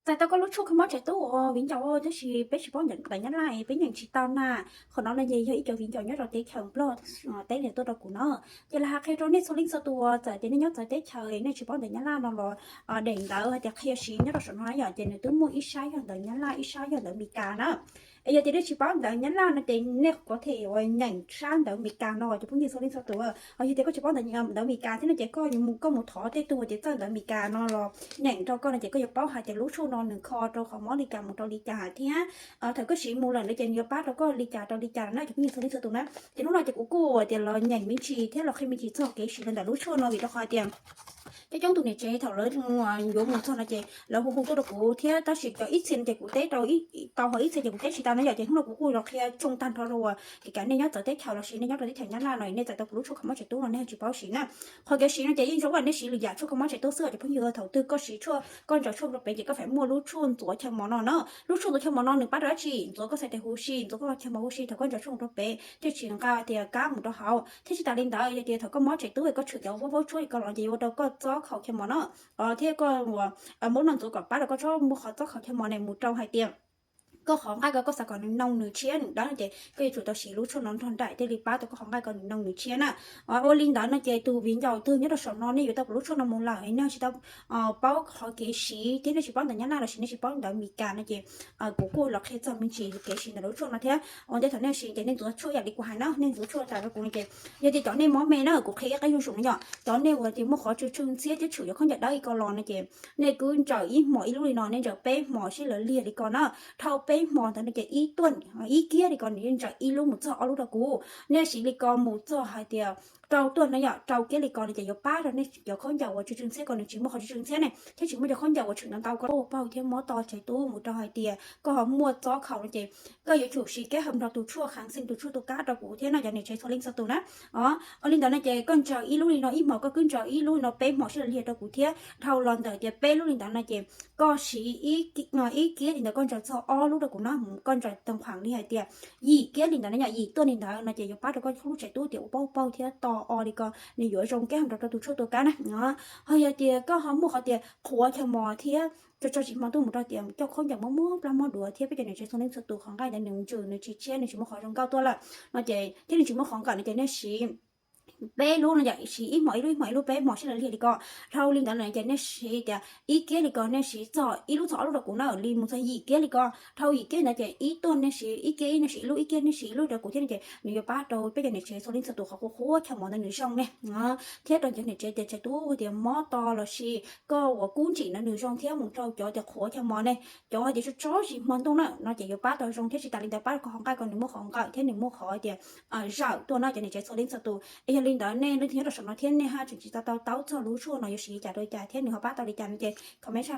Txais tau koj lub tshuaj kho mob tsev tub uas viv ncaus, tab sis peb tsis paub ntawv Nyab Laj, peb nyeem tsis tau na. Qhov no no ces yog ib cov viv ncaus nyob rau teb chaws Nplog teb li tuaj rau kuv no. Ces los hais qhia rau nej txhua leej txhua tus, txawm tias nej nyob txawv teb chaws nej tsis paub ntawv Nyab Laj no los, deem ntawv hais tias qhia siv nyob rau saum no yom, ces nws twb muaj ib sab yog ntawv Nyab Laj, ib sab yog ntawv Meskas na. Es yog tias nej tsis paub ntawv Nyab Laj no ces nej kuj thiaj yuav nyeem sab ntawv Meskas no, cov phooj ywg txhua leej txhua tus. Ho yog tias koj tsis paub ntawv, ntawv Meskas thiab no ces koj mus, koj mus thov tej tug uas tias txawj ntawv Meskas no los nyeem rau koj no ces koj yuav paub hais tias lub tshuaj no nws kho rau qhov mob li cas mus rau li cas thiab, thaum koj siv mus lawm no ces nws yuav pab rau koj li cas rau li cas na, cov phooj ywg txhua leej txhua tus na. Ces hnub no ces kuv kuj tias los nyeem me ntsis thiab los qhia me ntsis txog kev siv ntawm lub tshuaj no, vim rau qhov tias coob coob tus niam tsev thaum lawv yuav mus txog no ces lawv hu hu tuaj rau kuv thiab, tab sis cov ib txhia no ces kuv teb rau, tau ho ib txhia ces kuv teb tsis tau na yom. Ces hnub no kuv kuj los qhia tsoo tag nrho rau uas kheev kom nej nyob txawv teb chaws los sis nej nyob rau teb chaws Nyab Laj no nej txais tau kuv lub tshuaj kho mob tsev tub no nej ho tsis paub siv na. Qhov kev siv no ces yeej zoo ib yam nej siv lwm yam tshuaj kho mob tsev tub xwb, cov phooj ywg. Thaum twg koj siv tshuaj, koj ntsaws tshuaj rau pem ces koj feem muaj lub tshuaj ntxuav chaw mos no na. Lub tshuaj ntxuav chaw mos no nws pab rau dab tsi? Ntxuav koj txhais tes huv si, ntxuav koj chaw mos huv si thaum koj ntsaws tshuaj rau pem thiaj tsis nqa tias kab mus rau hauv. Thiab tsis tas li ntawd, yog tias thaum koj mob tsev tub koj tshwm cov vaub vaub tshuab li ko los ces yuav ua rau koj txob khaum chaw mos no, thiab koj muab no ntxuav kom pab rau koj txhob muaj qhov txob khaum chaw mos ne mus rau hais tias koj qhov nqaij ko koj xav kom nws noo nws tshiab nws dawb no ces koj yuav tsum tau siv lub tshuaj no nrog nraim thiaj li pab tau koj qhov nqaij ko nws noo nws tshiab na. Ua li ntawd no ces tus viv ncaus twg nyob rau saum no nej yuav tau kuv lub tshuaj no mus lawm nej tsis tau paub qhov kev siv thiab nej tsis paub ntawv Nyab Laj los sis nej tsis paub ntawv Meskas no ces kuv kuj los qhia txog me ntsis kev siv ntawm lub tshuaj no thiab. Ua ntej thaum nej siv ces nej ntxuav tshuaj yam li kuv hais na, nej ntxuav tshuaj tas rau kuv no ces yog tias cov nej mob me na, kuv qhia ib qib zuj zus no yom, cov nej uas tias muaj qhov tsw tsw ntxhiab thiab tshwm cov khaub ncaws dawb li ko los no ces nej kuj ntsaws ib hmos ib lub li no, nej ntsaws peb hmos sib law liag li ko na. Dhau peb hmos ntawd no ces ib tuaj ib kiab li ko nws yeej ntsaws ib lub mus txog ob lub rau kuv. Nej siv li ko mus txog hais tias rau tuaj no yom, rau kiab li ko no ces yuav pab rau nej cov khaub ncaws uas tsw tsw ntxhiab ko nws tsis muaj qhov tsw tsw ntxhiab ne, thiab tsis muaj cov khaub ncaws uas tshwm ntau ntau ko paug thiab mob to tsev tub mus rau hais tias koj ho muaj txob khaum no ces koj yuav tsum siv keb hawm nrog tus tshuaj kháng sinh, tus tshuaj tu kab rau kuv thiab no cov niam tsev txhua leej txhua tus na. Ua li ntawd no ces koj ntsaws ib lub li no, ib hmos koj kuj ntsaws ib lub li no peb hmos sib law liag rau kuv thiab. Dhau los ntawm tias peb lub li ntawd no ces koj siv ib kiab li ntawd koj ntsaws txog ob lub rau kuv na, koj ntsaws tau khaum li hais tias yim kiab li ntawd na yom, yim tuaj li ntawd no ces yuav pab rau koj lub tsev tub tias ua paug paug thiab to o li ko, nws yuav zoo keb hawm nrog rau tus tshuaj tu kab na. Ho yog tias koj ho muaj qhov tias qhuav chaw mos thiab tso tso tsis hmo tuaj mus rau tias coj khaub ncaws mob mob plab mob duav thiab peb cov niam tsev txhua leej txhua tus qhov nqaij ntawd nws ntsws nws tsis tshiab nws tsis muaj qhov zoo nkauj tuaj lawm no ces thiab nws tsis muaj qhov nkawm no ces nej siv peb lub no yom, siv ib hmos ib lub, ib hmos ib lub, peb hmos sib law liag li ko. Dhau li ntawd no ces nej siv tias ib kiab li ko nej siv txog ib lub txog ob lub rau kuv na, li mus txog yim kiab li ko. Dhau yim kiab ntawd ces ib tuaj nej siv ib kiab, nej siv ib lub, ib kiab nej siv ib lub rau kuv thiab no ces nws yuav pab rau peb cov niam tsev txhua leej txhua tus qhov qhuav qhuav chaw mos ntawd nws zoo ne. Thiab rau cov niam tsev tias tsev tub tias mob to los sis koj uas kub ntsim ntawd nws zoo thiab mus rau cov tias qhuav chaw mos ne, cov hais tias tso tso tsis hmo tuaj na no ces yuav pab tau zoo thiab tsis tas li ntawd pab rau koj qhov nqaij ko nws muaj qhov nkawm thiab nws muaj qhov tias zawm tuaj no cov niam tsev txhua leej txhua tus. Es yog li ntawd nej leej twg nyob rau saum no thiab nej haj tseem tsis tau taub txog lub tshuaj no yuav siv li cas rau li cas thiab nws ho pab tau li cas no ces comment tshaj